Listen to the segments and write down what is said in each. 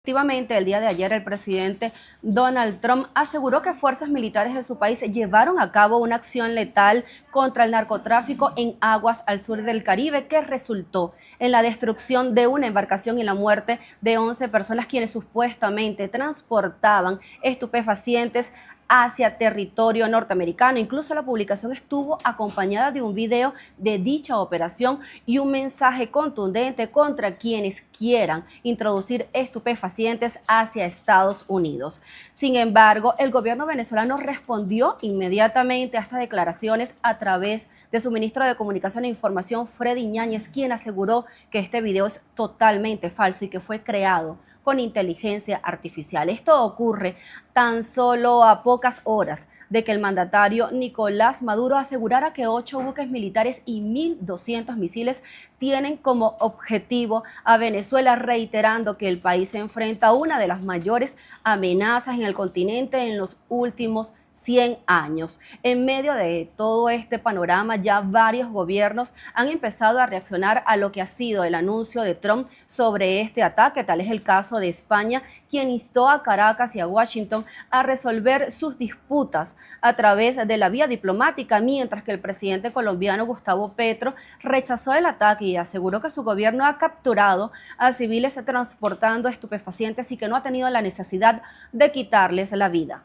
Efectivamente, el día de ayer el presidente Donald Trump aseguró que fuerzas militares de su país llevaron a cabo una acción letal contra el narcotráfico en aguas al sur del Caribe que resultó en la destrucción de una embarcación y la muerte de 11 personas, quienes supuestamente transportaban estupefacientes hacia territorio norteamericano. Incluso la publicación estuvo acompañada de un video de dicha operación y un mensaje contundente contra quienes quieran introducir estupefacientes hacia Estados Unidos. Sin embargo, el gobierno venezolano respondió inmediatamente a estas declaraciones a través de su ministro de Comunicación e Información, Freddy Ñáñez, quien aseguró que este video es totalmente falso y que fue creado con inteligencia artificial. Esto ocurre tan solo a pocas horas de que el mandatario Nicolás Maduro asegurara que 8 buques militares y 1.200 misiles tienen como objetivo a Venezuela, reiterando que el país se enfrenta a una de las mayores amenazas en el continente en los últimos 100 años. En medio de todo este panorama, ya varios gobiernos han empezado a reaccionar a lo que ha sido el anuncio de Trump sobre este ataque. Tal es el caso de España, quien instó a Caracas y a Washington a resolver sus disputas a través de la vía diplomática, mientras que el presidente colombiano Gustavo Petro rechazó el ataque y aseguró que su gobierno ha capturado a civiles transportando estupefacientes y que no ha tenido la necesidad de quitarles la vida.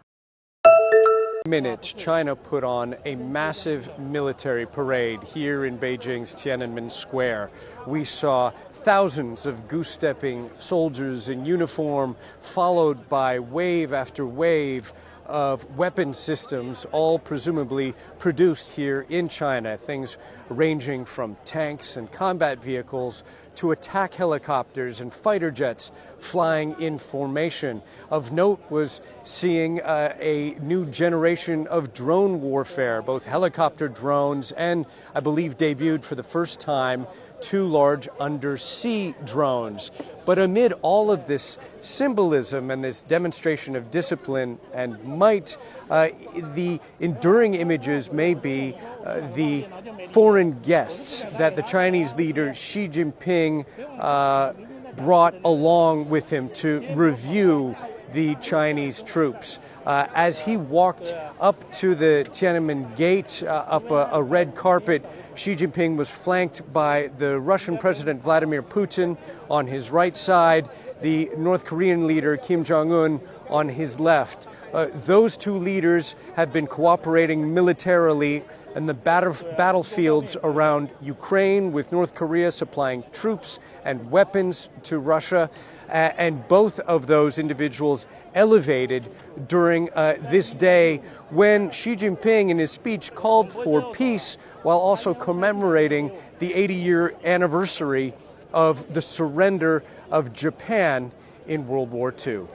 Minutes, China put on a massive military parade here in Beijing's Tiananmen Square. We saw thousands of goose-stepping soldiers in uniform, followed by wave after wave of weapon systems, all presumably produced here in China. Things ranging from tanks and combat vehicles to attack helicopters and fighter jets flying in formation. Of note was seeing a new generation of drone warfare, both helicopter drones and, I believe, debuted for the first time, two large undersea drones. But amid all of this symbolism and this demonstration of discipline and might, the enduring images may be the foreign guests that the Chinese leader Xi Jinping brought along with him to review the Chinese troops. As he walked up to the Tiananmen Gate, up a red carpet, Xi Jinping was flanked by the Russian President Vladimir Putin on his right side, the North Korean leader Kim Jong Un on his left. Those two leaders have been cooperating militarily in the battlefields around Ukraine, with North Korea supplying troops and weapons to Russia. And both of those individuals elevated during this day when Xi Jinping, in his speech, called for peace while also commemorating the 80 year anniversary of the surrender of Japan in World War II.